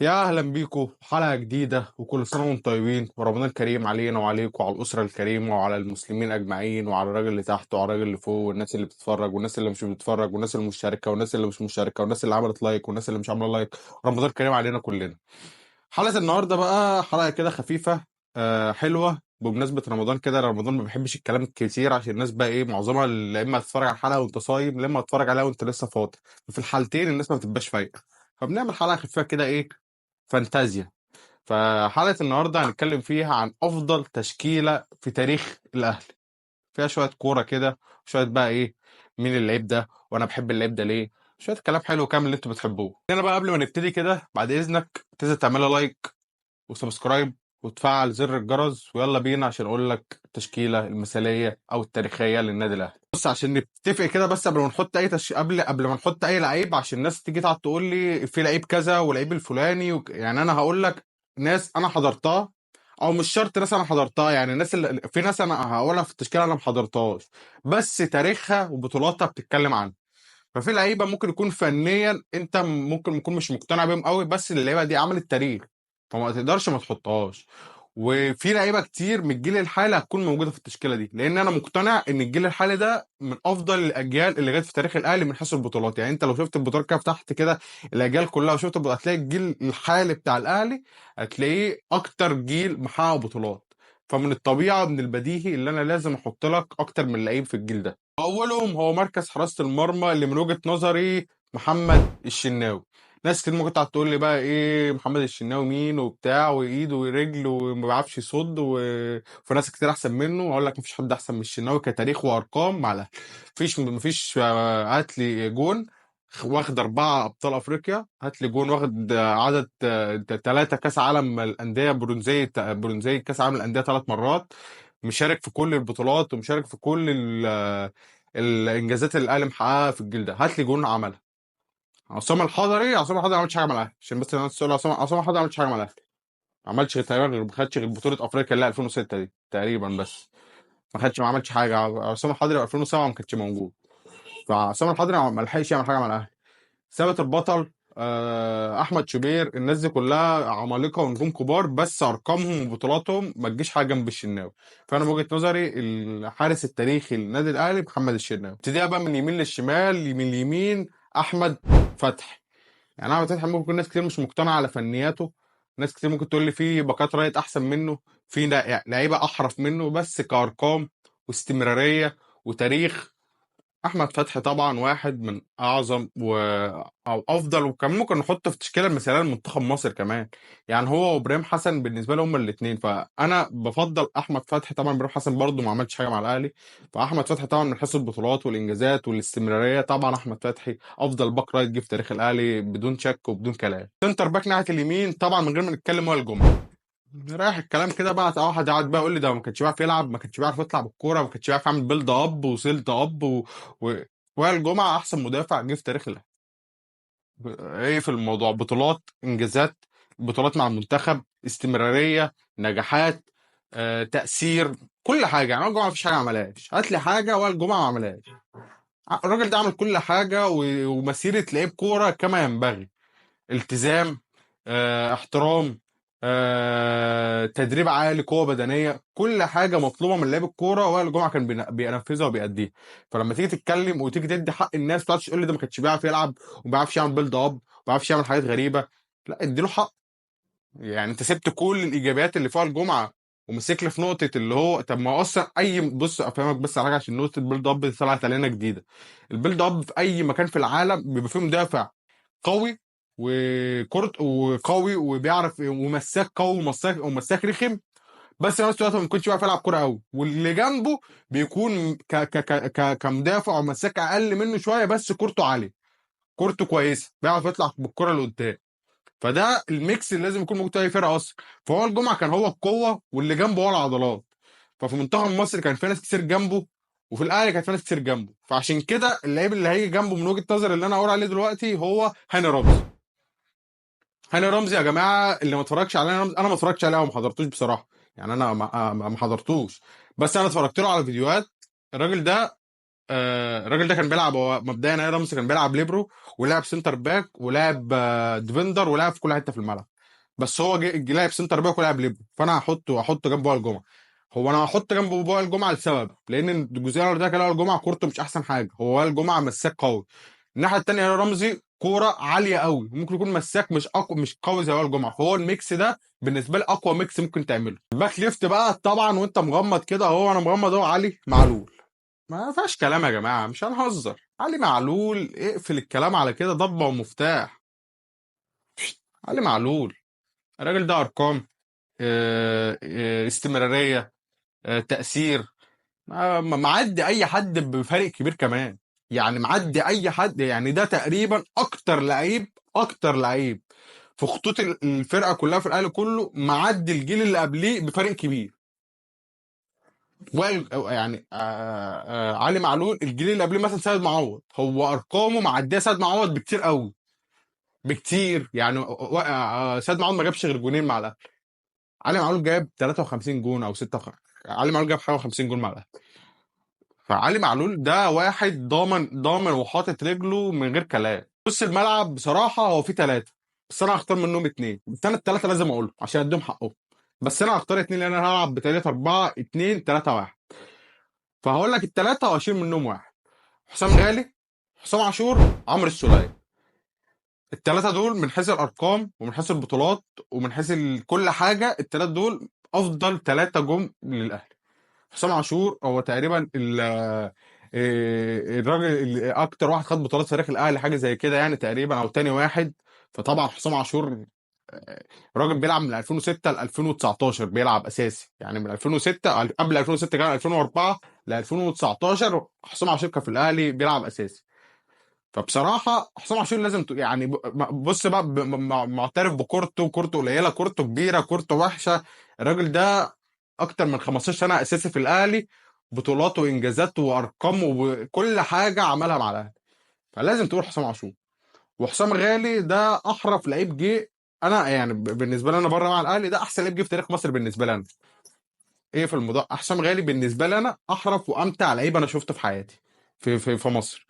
يا اهلا بيكم حلقة جديده، وكل سنة وانتم طيبين، ورمضان كريم علينا وعليكم وعلى الاسرة الكريمة وعلى المسلمين اجمعين، وعلى الراجل اللي تحت وعلى الراجل اللي فوق، والناس اللي بتتفرج والناس اللي مش بتتفرج، والناس المشتركة والناس اللي مش مشتركة، والناس اللي عملت like والناس اللي مش عامله like. رمضان كريم علينا كلنا. حلقة النهارده بقى حلقة كده خفيفة، حلوة بمناسبة رمضان كده. رمضان ما بحبش الكلام الكتير عشان الناس بقى ايه، معظمها يا اما هتتفرج على الحلقة وانت صايم، يا اما هتتفرج عليها وانت لسه فاطر. في الحالتين الناس ما بتبقاش فايقه، فبنعمل حلقة خفيفة كده ايه، فانتازيا. فحلقة النهاردة هنتكلم فيها عن أفضل تشكيلة في تاريخ الأهلي، فيها شوية كورة كده، شوية بقى إيه، مين اللعيب ده وأنا بحب اللعيب ده ليه، شوية كلام حلو كامل اللي أنتوا بتحبوه. هنا بقى قبل ما نبتدي كده بعد إذنك تنزل تعملها like و subscribe وتفعل زر الجرس، ويلا بينا عشان أقول لك التشكيلة المثالية أو التاريخية للنادي الأهلي. بص عشان نتفق كده، بس قبل ما نحط اي قبل ما نحط اي لعيب، عشان الناس تيجي تقعد تقول لي في لعيب كذا ولعيب الفلاني يعني انا هقول لك ناس انا حضرتها، او مش شرط ناس انا حضرتها، يعني الناس اللي في ناس انا هقولها في التشكيلة انا ما حضرتهاش، بس تاريخها وبطولاتها بتتكلم عنها. ففي لعيبة ممكن يكون فنيا انت ممكن يكون مش مقتنع بيهم قوي، بس اللعيبة دي عملت تاريخ، فما تقدرش ما تحطهاش. وفي لعيبة كتير من الجيل الحالي هتكون موجودة في التشكيلة دي، لان انا مقتنع ان الجيل الحالي ده من افضل الاجيال اللي جت في تاريخ الاهلي من حيث البطولات. يعني انت لو شفت البطولات كده فتحت كده الاجيال كلها وشفت هتلاقي الجيل الحالي بتاع الاهلي هتلاقيه اكتر جيل محقق بطولات. فمن الطبيعة من البديهي اللي انا لازم احط لك اكتر من لعيب في الجيل ده. اولهم هو مركز حراسة المرمى اللي من وجهه نظري محمد الشناوي. ناس كتير ممكن تقعد تقول لي بقى ايه محمد الشناوي مين وبتاع، وايده ورجله وما بيعرفش يصد، وفي ناس كتير احسن منه. اقول لك مفيش حد احسن من الشناوي كتاريخ وارقام مع الاهلي. مفيش هات لي جون واخد 4 ابطال افريقيا، هات لي جون واخد عدد 3 كاس عالم الاندية برونزيه كاس عالم الاندية 3 مرات، مشارك في كل البطولات ومشارك في كل الانجازات اللي الاهلي محققها في الجيل ده. هات لي جون عملها. عصام الحضري ما عملش حاجة مع الاهلي، عشان بس الناس تقول عصام الحضري ما عملش حاجة مع الاهلي، ما عملش تقريبا، ما خدش غير بطوله افريقيا اللي هي 2006 دي تقريبا، بس ما عملش حاجة. عصام الحضري 2007 ما كانش موجود، فعصام الحضري ما لحقش يعمل حاجة مع الاهلي. ثابت البطل، احمد شوبير، الناس دي كلها عمالقة ونجوم كبار، بس ارقامهم وبطولاتهم ما تجيش حاجة جنب الشناوي. فانا من وجهه نظري الحارس التاريخي للنادي الاهلي محمد الشناوي. ابتديها بقى من يمين للشمال، يمين ليمين احمد فتحي. يعني احمد فتحي ممكن يكون ناس كتير مش مقتنعة على فنياته، ناس كتير ممكن تقول لي في باكات right احسن منه، في لعيبة احرف منه، بس كارقام واستمراريه وتاريخ احمد فتحي طبعا واحد من اعظم او افضل، وكمان ممكن نحطه في تشكيله مثاليه لمنتخب مصر كمان. يعني هو وابراهيم حسن بالنسبة لي هما الاثنين، فانا بفضل احمد فتحي. طبعا ابراهيم حسن برضه ما عملش حاجة مع الاهلي، فاحمد فتحي طبعا من حيث البطولات والانجازات والاستمرارية طبعا احمد فتحي افضل back right جه في تاريخ الاهلي بدون شك وبدون كلام. center back ناحية اليمين طبعا من غير ما نتكلم هو الجمعة. رايح الكلام كده بقى، واحد قاعد بقى يقول لي ده ما كانش بيعرف يلعب، ما كانش بيعرف يطلع بالكورة، ما كانش بيعرف يعمل build up و set up وائل جمعه احسن مدافع جه في تاريخ الاهلي. ايه في الموضوع؟ بطولات، انجازات، بطولات مع المنتخب، استمرارية، نجاحات، تاثير، كل حاجة. يعني وائل جمعه مفيش حاجة ما عملهاش، هات لي حاجة وائل جمعه ما عملهاش. الراجل ده عمل كل حاجة ومسيره لعيب كورة كما ينبغي، التزام، احترام، تدريب عالي، قوة بدنية، كل حاجة مطلوبه من لعيب الكورة وائل جمعه كان بينفذها وبيأديها. فلما تيجي تتكلم وتيجي تدي حق الناس، ما تقعدش تقول لي ده ما كانش بيعرف يلعب وما بيعرفش يعمل build up وما بيعرفش يعمل حاجات غريبة، لا اديله حق. يعني انت سبت كل الايجابيات اللي في وائل جمعه ومسك لي في نقطة اللي هو طب ما اصلا اي، بص افهمك بس على حاجة، عشان نقطة ال build up دي طلعت علينا جديدة. ال build up في اي مكان في العالم بيبقى فيه مدافع قوي وكرة وقوي وبيعرف ومساك قوي ومساك رخم، بس في نفس الوقت ما بيكونش بيعرف يلعب كورة قوي، واللي جنبه بيكون ك ك ك ك كمدافع ومساك اقل منه شوية، بس كورته عالية، كورته كويسة، بيعرف يطلع بالكورة لقدام. فده ال mix اللي لازم يكون موجود في اي فرقه اصلا. فهو الجمعة كان هو القوة واللي جنبه هو العضلات. ففي منتخب مصر كان في ناس كتير جنبه، وفي الاهلي كانت في ناس كتير جنبه. فعشان كده اللعيب اللي هيجي جنبه من وجهه نظر اللي انا هقول عليه دلوقتي هو هاني رمزي. هاني رمزي يا جماعة اللي ما اتفرجش على هاني رمزي، انا ما اتفرجتش عليه وما حضرتوش بصراحة، يعني انا ما حضرتوش، بس انا اتفرجت له على فيديوهات. الراجل ده الراجل ده كان بيلعب، هو مبدئيا هاني رمزي كان بيلعب ليبرو ولعب center back ولعب defender ولعب في كل حتة في الملعب. بس هو جه لعب center back ولعب ليبرو، فانا هحطه جنب وائل جمعه. هو انا هحط جنب وائل جمعه لسبب، لان الجزئية اللي ده وائل جمعه كورته مش احسن حاجة، هو وائل جمعه مساك قوي. الناحية الثانية رمزي كورة عالية قوي، ممكن يكون مساك مش اقوى، مش قوي زي وائل جمعه، فهو ال mix ده بالنسبة لي اقوى mix ممكن تعمله. ال back left بقى طبعا وانت مغمض كده اهو، انا مغمض اهو، علي معلول، ما فيهاش كلام يا جماعة، مش هنهزر. علي معلول اقفل الكلام على كده، ضبه ومفتاح. علي معلول الراجل ده ارقام، استمرارية، تاثير، معدي اي حد بفرق كبير كمان، يعني معدي اي حد. يعني ده تقريبا اكتر لعيب في خطوط الفرقة كلها في الاهلي كله، معدي الجيل اللي قبليه بفرق كبير. وائل يعني علي معلول الجيل اللي قبليه مثلا سيد معوض، هو ارقامه معدية سيد معوض بكتير قوي، بكتير. يعني سيد معوض ما جابش غير جونين مع الاهلي، علي معلول جاب 53 جون او 56، علي معلول جاب حاجة 50 جون مع الاهلي. فعلي معلول ده واحد ضامن وحاطط رجله من غير كلام. نص الملعب بصراحة هو في 3، بس انا هختار منهم 2، بس انا ال3 لازم اقولهم عشان اديهم حقهم، بس انا هختار 2 لان انا هلعب ب 3 4 2 3 1. فهقول لك ال3 واشيل منهم واحد، حسام غالي، حسام عاشور، عمرو السوليه. ال3 دول من حيث الارقام ومن حيث البطولات ومن حيث كل حاجة، ال3 دول افضل 3 جم للاهلي. حسام عاشور هو تقريبا الراجل اللي اكتر واحد خد بطولات في تاريخ الاهلي، حاجة زي كده يعني تقريبا، او تاني واحد. فطبعا حسام عاشور راجل بيلعب من 2006 ل 2019 بيلعب اساسي، يعني من 2006 قبل 2006 كان 2004 ل 2019 حسام عاشور كان في الاهلي بيلعب اساسي. فبصراحة حسام عاشور لازم يعني بص بقى، معترف بكورته، كورته قليله، كورته كبيرة، كورته وحشة، الراجل ده اكتر من 15 سنة اساسي في الاهلي، بطولاته وانجازاته وارقامه وكل حاجة عملها مع الاهلي، فلازم تقول حسام عاشور. وحسام غالي ده احرف لعيب جه، انا يعني بالنسبة لي انا بره مع الاهلي ده احسن لعيب جه في تاريخ مصر بالنسبة لي انا. ايه في الموضوع، حسام غالي بالنسبة لي انا احرف وامتع لعيب انا شفته في حياتي في في في مصر.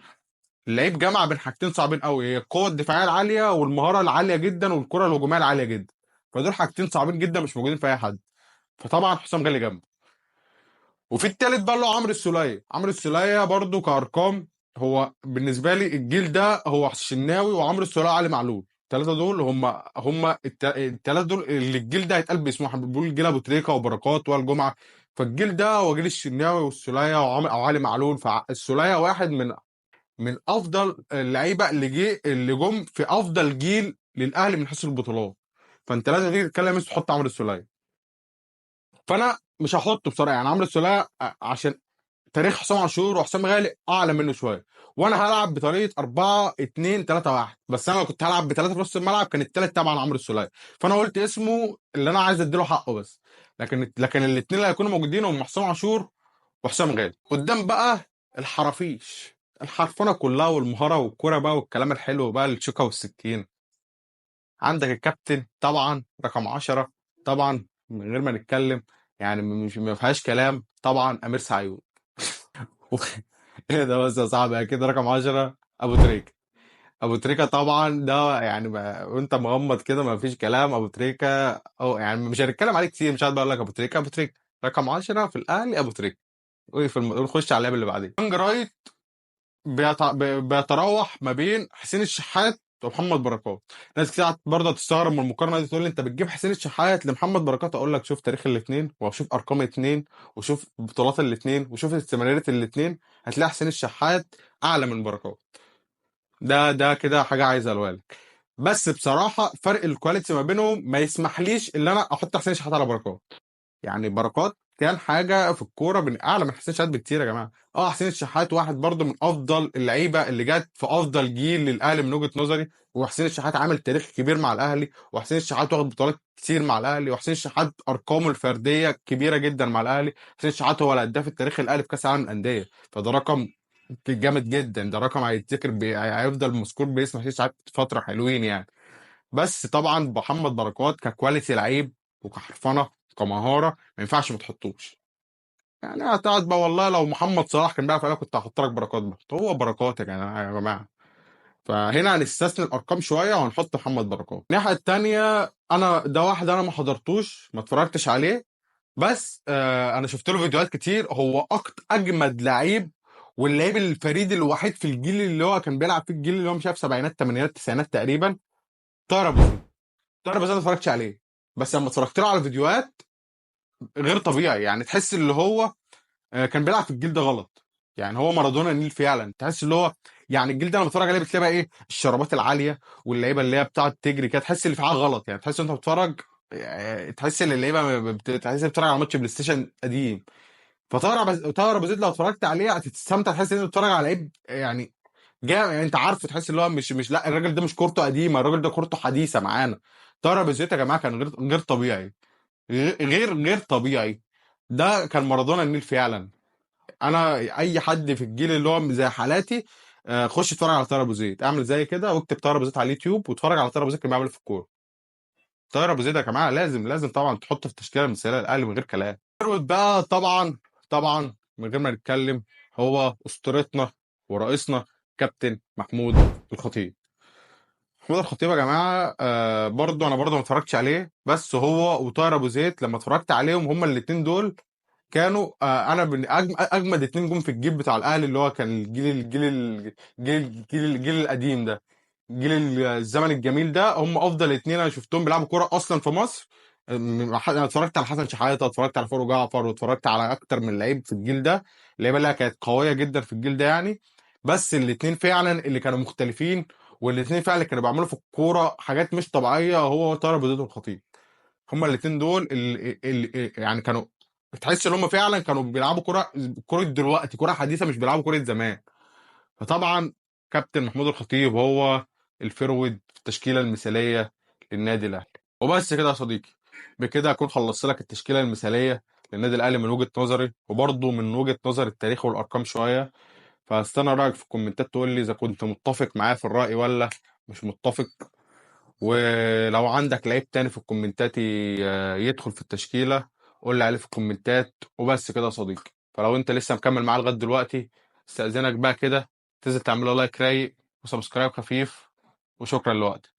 اللعيب جمع بين حاجتين صعبين قوي، هي القوة الدفاعية العالية والمهاره العالية جدا والكره الهجومية العالية جدا، فدول حاجتين صعبين جدا مش موجودين في اي حد. فطبعا حسام غالي جنبه. وفي التالت بقى اللي هو عمرو السوليه. عمرو السوليه برضو كارقام هو بالنسبة لي الجيل ده هو الشناوي وعمرو السوليه وعلي معلول، الثلاثة دول هم الثلاثة دول اللي الجيل ده هيتقال باسمه. احنا بنقول جيل ابو تريكه وبركات والجمعة، فالجيل ده هو جيل الشناوي والسوليه وعلي معلول. فالسوليه واحد من افضل اللعيبة اللي جم في افضل جيل للاهلي من حيث البطولات. فانت لازم تيجي تتكلم تحط عمرو السوليه. فانا مش هحطه بصراحة، يعني عمرو السوليه عشان تاريخ حسام عاشور وحسام غالي اعلى منه شوية، وانا هلعب بطريقة 4 2 3 1، بس انا لو كنت هلعب بثلاثة في نص الملعب كان الثالث تبع عمرو السوليه، فانا قلت اسمه اللي انا عايز اديله حقه بس. لكن الاثنين اللي هيكونوا موجودين هم حسام عاشور وحسام غالي. قدام بقى الحرافيش، الحرفنه كلها والمهاره والكوره بقى والكلام الحلو بقى، الشوكة والسكين. عندك الكابتن طبعا رقم 10 طبعا من غير ما نتكلم، يعني مش ما فيهاش كلام، طبعا امير سعيود. ايه ده بس يا صاحبي، كده رقم 10 ابو تريكه. ابو تريكه طبعا ده يعني وانت مغمض كده ما فيش كلام، ابو تريكه او يعني مش هنتكلم عليه كتير، مش عارف اقول لك ابو تريكه. ابو تريكه رقم 10 في الاهلي ابو تريكه. نخش على اللاعب اللي بعديه. wing right بيتراوح ما بين حسين الشحات ومحمد بركات. ناس كتير برضه تستغرب من المقارنة دي، تقول لي انت بتجيب حسين الشحات لمحمد بركات. اقول لك شوف تاريخ الاثنين، وشوف ارقام الاثنين، وشوف بطولات الاثنين، وشوف استمرارية الاثنين، هتلاقي حسين الشحات اعلى من بركات. ده كده حاجة عايز اقولها لك. بس بصراحة فرق ال quality ما بينهم ما يسمحليش ان انا احط حسين الشحات على بركات. يعني بركات كان حاجة في الكورة من اعلى من حسين الشحات بكتير يا جماعة. حسين الشحات واحد برضو من افضل اللعيبة اللي جت في افضل جيل للاهلي من وجهه نظري، وحسين الشحات عامل تاريخ كبير مع الاهلي، وحسين الشحات واخد بطولات كتير مع الاهلي، وحسين الشحات ارقامه الفردية كبيرة جدا مع الاهلي. حسين الشحات هو الهداف التاريخي الاهلي في كاس العالم للاندية، فده رقم جامد جدا، ده رقم هيتذكر هيفضل مذكور باسم حسين الشحات فترة حلوين يعني. بس طبعا محمد بركات ك quality لعيب وكحرفنه كمهاره ما ينفعش ما تحطوش. يعني هتقعد بقى والله لو محمد صلاح كان بيعرف يلعب كنت هحط لك بركات برضه. هو بركات يا جماعة، يا جماعة فهنا هنستثني الارقام شوية وهنحط محمد بركات. الناحية الثانية، انا ده واحد انا ما حضرتوش، ما اتفرجتش عليه، بس انا شفت له فيديوهات كتير. هو اجمد لعيب، واللعيب الفريد الوحيد في الجيل اللي هو كان بيلعب فيه، الجيل اللي هو مش عارف سبعينات ثمانينات تسعينات تقريبا، طاهر ابو زيد. طاهر ابو زيد ما اتفرجتش عليه، بس لما اتفرجت له على الفيديوهات غير طبيعي. يعني تحس اللي هو كان بيلعب في الجيل ده غلط، يعني هو مارادونا النيل فعلا. تحس اللي هو يعني الجيل ده لما بتتفرج عليه بتلاقي بقى ايه، الشرابات العالية واللعيبة اللي هي بتقعد تجري كده، تحس اللي في حاجة غلط. يعني تحس انت بتتفرج، تحس ان اللعيبة تحس انت بتتفرج على ماتش بلاي ستيشن قديم. فطاهر طاهر ابو زيد لو اتفرجت عليه هتستمتع، تحس ان انت بتتفرج على لعيب يعني جاي، يعني انت عارفه، تحس اللي هو مش لا الراجل ده مش كورته قديمة، الراجل ده كورته حديثه معانا. طاهر ابو زيد يا جماعة كان غير طبيعي، غير طبيعي. ده كان مارادونا النيل فعلا. انا اي حد في الجيل اللي هو زي حالاتي، خش اتفرج على طاهر ابو زيد، اعمل زي كده واكتب طاهر ابو زيد على اليوتيوب واتفرج على طاهر ابو زيد كان بيعمل في الكورة. طاهر ابو زيد يا جماعة لازم طبعا تحطه في التشكيلة المثالية للاهلي من غير كلام. بقى طبعا من غير ما نتكلم، هو اسطورتنا ورئيسنا كابتن محمود الخطيب. محمود الخطيب يا جماعة، برضو انا برضو ما اتفرجتش عليه، بس هو وطاهر ابو زيد لما اتفرجت عليهم هما الاثنين دول كانوا انا اجمد اتنين جم في الجيل بتاع الاهلي، اللي هو كان الجيل الجيل الجيل الجيل الجيل القديم ده، جيل الزمن الجميل ده. هم افضل اتنين انا شفتهم بيلعبوا كورة اصلا في مصر. انا اتفرجت على حسن شحاته، اتفرجت على فاروق جعفر، واتفرجت على اكتر من لعيب في الجيل ده، اللعيبة اللي كانت قوية جدا في الجيل ده يعني. بس الاثنين فعلا اللي كانوا مختلفين، والاثنين فعلا اللي كانوا بيعملوا في الكورة حاجات مش طبيعية، هو طاهر ابو زيد والخطيب. هما الاثنين دول اللي يعني كانوا تحس ان هم فعلا كانوا بيلعبوا كورة دلوقتي، كورة حديثه، مش بيلعبوا كورة زمان. فطبعا كابتن محمود الخطيب هو ال forward في التشكيلة المثالية للنادي الاهلي. وبس كده يا صديقي، بكده اكون خلصت لك التشكيلة المثالية للنادي الاهلي من وجهه نظري، وبرضه من وجهه نظر التاريخ والارقام شوية. فاستنى رايك في الكومنتات، تقول لي اذا كنت متفق معايا في الراي ولا مش متفق، ولو عندك لعيب تاني في الكومنتات يدخل في التشكيلة قول لي عليه في الكومنتات. وبس كده يا صديقي، فلو انت لسه مكمل معايا لغاية دلوقتي استاذنك بقى كده تنزل تعمل like رايق و subscribe خفيف، وشكرا لوقتك.